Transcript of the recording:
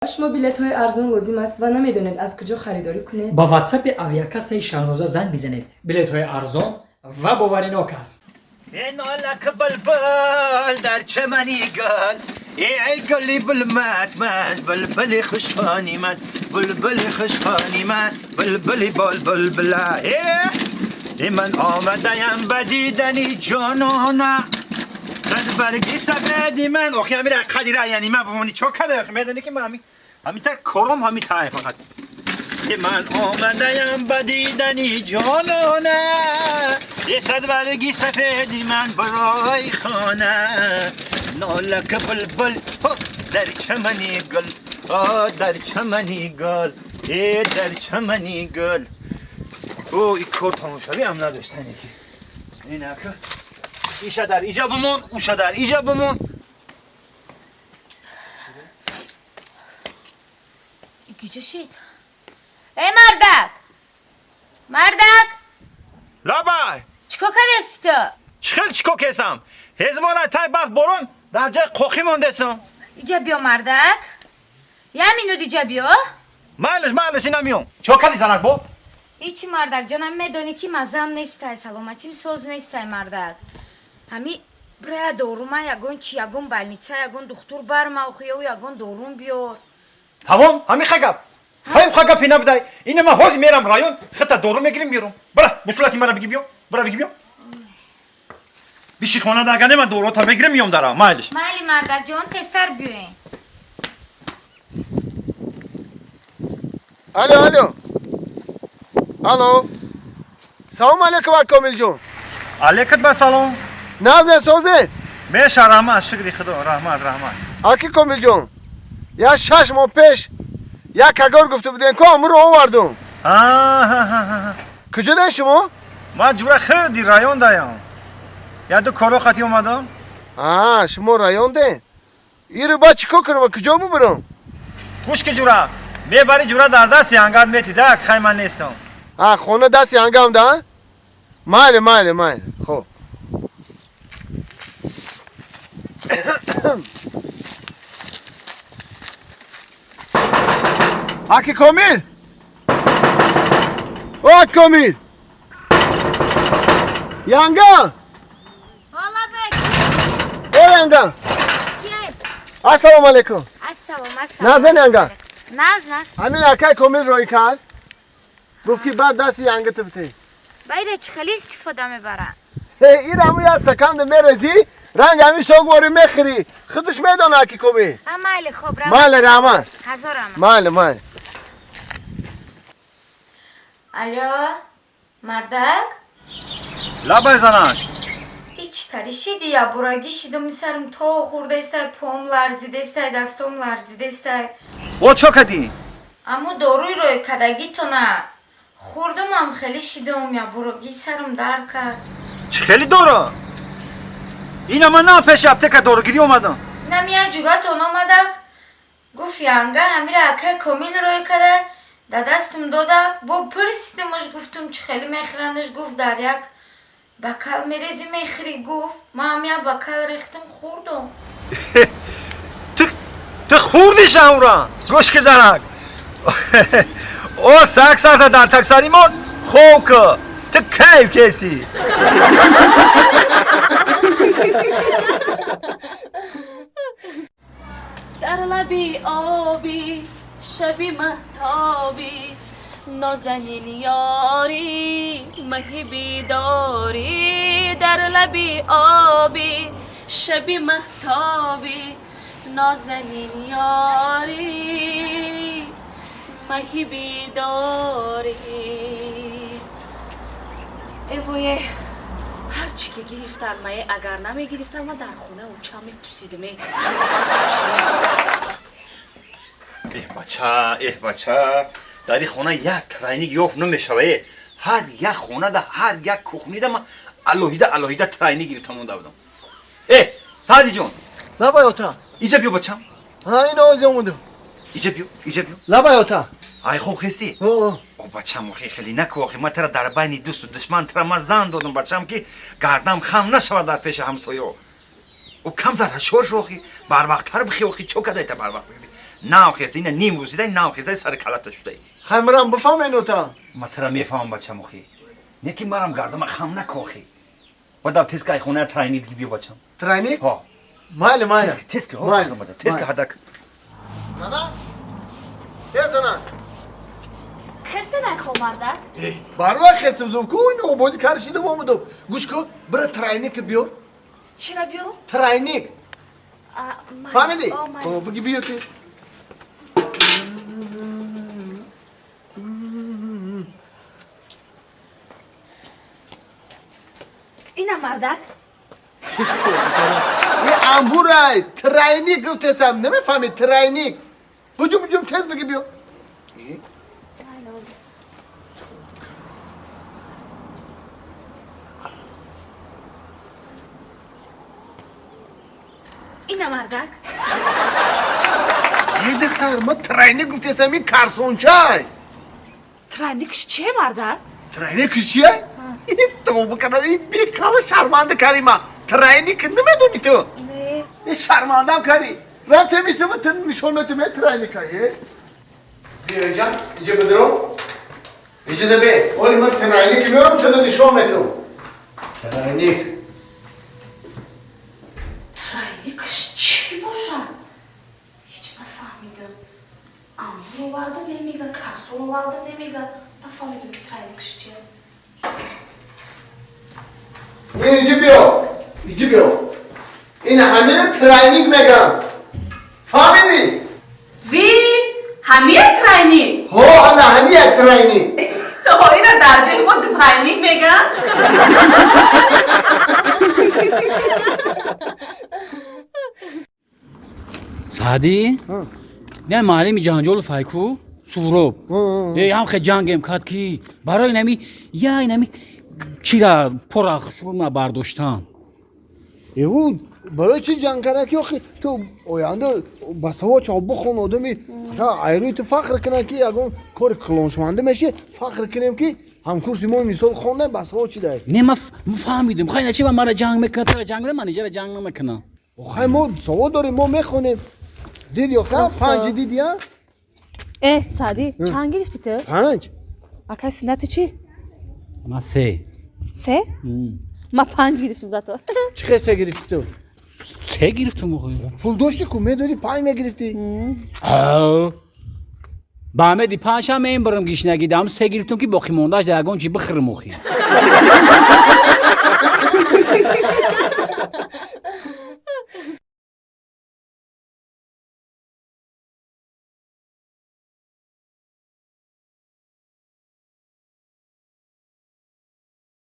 Шумо билетҳои арзон лозим аст ва намедонед, аз куҷо харидорӣ кунед? Ба ватсапи авиакассаи Шаҳноза занг бизанед. Билетҳои арзон ва боваринок аст. نالک بلبل در چمنی گل، ای گلی بلمس مس، بلبل خوشخانی من، بلبل خوشخانی من، بلبل بل بلبل. ای من آمدیم به دیدنی جانانه، صد برگی سفیدی من. آخی همین قدیره، یعنی من بمانی چا کده؟ آخی میدونی که من همین همین تا کارم همین تا فقط که من آمدیم به دیدنی جانانه، یه صد برگی سفیدی من برای خانه. نالک بلبل در چمنی گل، آه در چمنی گل، ای در چمنی گل. او این کار تمام هم نداشتنی که اینه که ایشا در ایجا بمون، اوشا در ایجا بمون. Куҷо шид? Эй, мардак, мардак! Лабай. Чикор кардасти ту? Чӣ хел чикор кесам? Ҳезмона тай барф борон дар ҷои қоқӣ мондесам. Иҷа биё, мардак, як минут иҷа биё. Майлиш, майлиш, ина миём. Чикор кардӣ, занак бо? Ҳичи, мардак ҷонам, медонӣ ки маззаам нестай, саломатим соз нестай, мардак. Ҳами бирая дорума, ягон чи, ягон больница, ягон духтур барма, охи, ё ягон дорум биёр. Тамом, ҳамин ха гап? Ҳамин ха гапи набудай. Ина ман ҳозир мерам район, хита дору мегирим, миёрам. Бира, мушкилати мара биги биё, бира, биги биё. Биши хона да, агар не ман дорута мегирим, миём дара. Майлиш. Майли, мардак ҷон, тезтар биёен. Алло, алло, алло, салому алейкум, ак Комилҷон. Алейкум ба салом. Нағзе, созе? Меша, раҳмат, шукри худо, раҳмат, раҳмат. Аки Комилҷон, як 6 моҳ пеш як кагор гуфта будем ко, амуро овардум. Куҷо даи шумо? Ман ҷура хелди район даям, як ду коро хати омадам. А, шумо район де? Иро ба чӣ кор кунам, куҷо бубарам? Гӯш ки, ҷура, мебари, ҷура, дар дасти ангат мети да, хай ман нестам. А, хона дасти ангам да? Майли, майли, майли, хоб. Аки Комил, о аки Комил, янга! О, янга, ассалому алайкум. Ассалом, ассалом. Назен, янга? Наз, наз. Ҳамин акай Комил роӣ кард, гуфт ки баъд дасти янгата битӣ. Байра чӣ хеле истифода мебаранд? Ин ҳамуи аст, стаканда мерезӣ, ранг ҳамин согворӣ мехӯрӣ, худаш медона, аки Комил. А, майли, хоб. Майли, раҳмат. Ҳазор раҳмат. Майли, майли. Алло, мардак. Лабай, занак. Ич тари шиди, ябурагӣ шидум, сарм то хӯрдаистай, пом ларзидаистай, дастом ларзидаистай. Бо чо кардӣ? Аммо доруи рӯи кадагитона хӯрдумам, хеле шидум, ябурагӣ, сарм дард кард. Чӣ хеле дору? Ина ман на пеши аптека доругирӣ омадам. Намия ҷуръатон омадак, гуфт янга ҳамира акай Комил рӯй када, да дастам дода. Бо пурсидимаш, гуфтум, чӣ хеле мехӯрандаш? Гуфт, дар як бокал мерези, мехӯрӣ, гуфт. Ман ҳам як бокал рехтам, хӯрдум. Ту хӯрдиш амра? Гӯш ки, занак, о сак сарта дар таксаримон хоб ку, ту кайф кестӣ. Дар лаби обӣ, шаби маҳтобӣ, нозанин ёрӣ, маҳи бедорӣ. Дар лаби обӣ, шаби маҳтобӣ, нозанин ёрӣ, маҳи бедорӣ. Эвое, ҳарчи ки гирифтан мае, агар намегирифтан, ма дар хона уча мепусидиме. Эҳ, бача, эҳ, бача, дар ин хона як тройник ёфт намешава. Э, ҳар як хонада, ҳар як кухнида ман алоҳида алоҳида тройник гирифта монда будам. Э, Саъдиҷон! Лабай, ота. Иҷа биё, бачам. Ҳа, ин ози омадам. Иҷа биё, иҷа биё. Лабай, ота. Ай, хоб хестӣ? О, бачам, охи, хеле наку, охи, ман тара дар байни дӯсту душман тара ман зан додам, бачам, ки гардам хам нашавад дар пеши ҳамсоё. О, камтар ҳушёр шо, охи, барвақттар бихе, охи. Чо кадай та барвақт? Нав хеста, ина ним бусидай, нав хестай сари калата шудай. Хай марам бифаҳм инота. Ма тара мефаҳмам бачам охи. Не ки марам гардама хам накохи. Бадав теска ай хона трайник биё бачам. Трайник? Ҳо. Майли, майли. Теска, теска, Майли, ҳо, теска майли. ҳадак. Зана? Э, зана. Хесте найхо мардак? Барои хестам ку ино бози каршиду омадам. Гӯш ку, бира трайник биёр. Чира биёрам? Трайник. А, майли. Фаҳмидӣ? О, майли. О, биги биёр ки. Ина мардак. Е амбурай, трайник гуфтесам, намефаҳмӣ трайник. Буҷум, буҷум, тез биги биё. Ина мардак. Е духтар, ма трайник гуфтесам, ин карсончай. Трайникш че мардак? Трайник чия? Тавба кардам, ин бекала шарманда кари ма. Трайник намедонӣ ту? Не. Е шармандам кари. Рафтем истема ту нишон метум, е трайника, е. Биё ҷан, иҷа бидро. Иҷа да бес. Оли ман трайник меорам, ту нишон метум. Трайник. Трайникш чӣ бошад? Ҳеҷ нафаҳмидам. Амбур овардам немега, карсон овардам немега. Нафаҳмидам ки трайникш чия. Ин иҷа биё. Иҷа биё. Ин ҳамина трайник мегам. Фаҳмидӣ? Ви, ҳамия трайник? Ҳо, ана ҳамия трайник. Ҳо, ина дар ҷои мо двойник меган. Саъдӣ, не маълими ҷанҷолу файку Суроб. Э, ҳам хе ҷангем кард ки барои нами я инами чира пора шума бардоштан. Эву, барои чӣ ҷанг карда ки охи ту оянда ба савод чо бихон одами та айрӯи ту фахр кунад ки ягон кори калоншаванда меши фахр кунем ки ҳамкурси мо мисол хонда ба савод чӣ дай. Не ма фаҳмидим. Хай на чи ба мара ҷанг мекунад, тара ҷанг мекунад, манижара ҷанг намекунад. Хай мо савод дорем, мо мехонем. Дид ё ха панҷ диди я? Э, Саъдӣ, чанд гирифтӣ ту? Панҷ. Акай синнати чӣ? Ма се. Се? Ма панҷ гирифтам зато. Чӣ хел се гирифтӣ ту? Се гирифтам охи. Пул доштӣ ку медодӣ панҷ мегирифтӣ. Ау. Ба ҳамеди панҷ ҳам мебарам гишнагидам, се гирифтам ки боқимондааш дар ягон чи бихӯрам охи.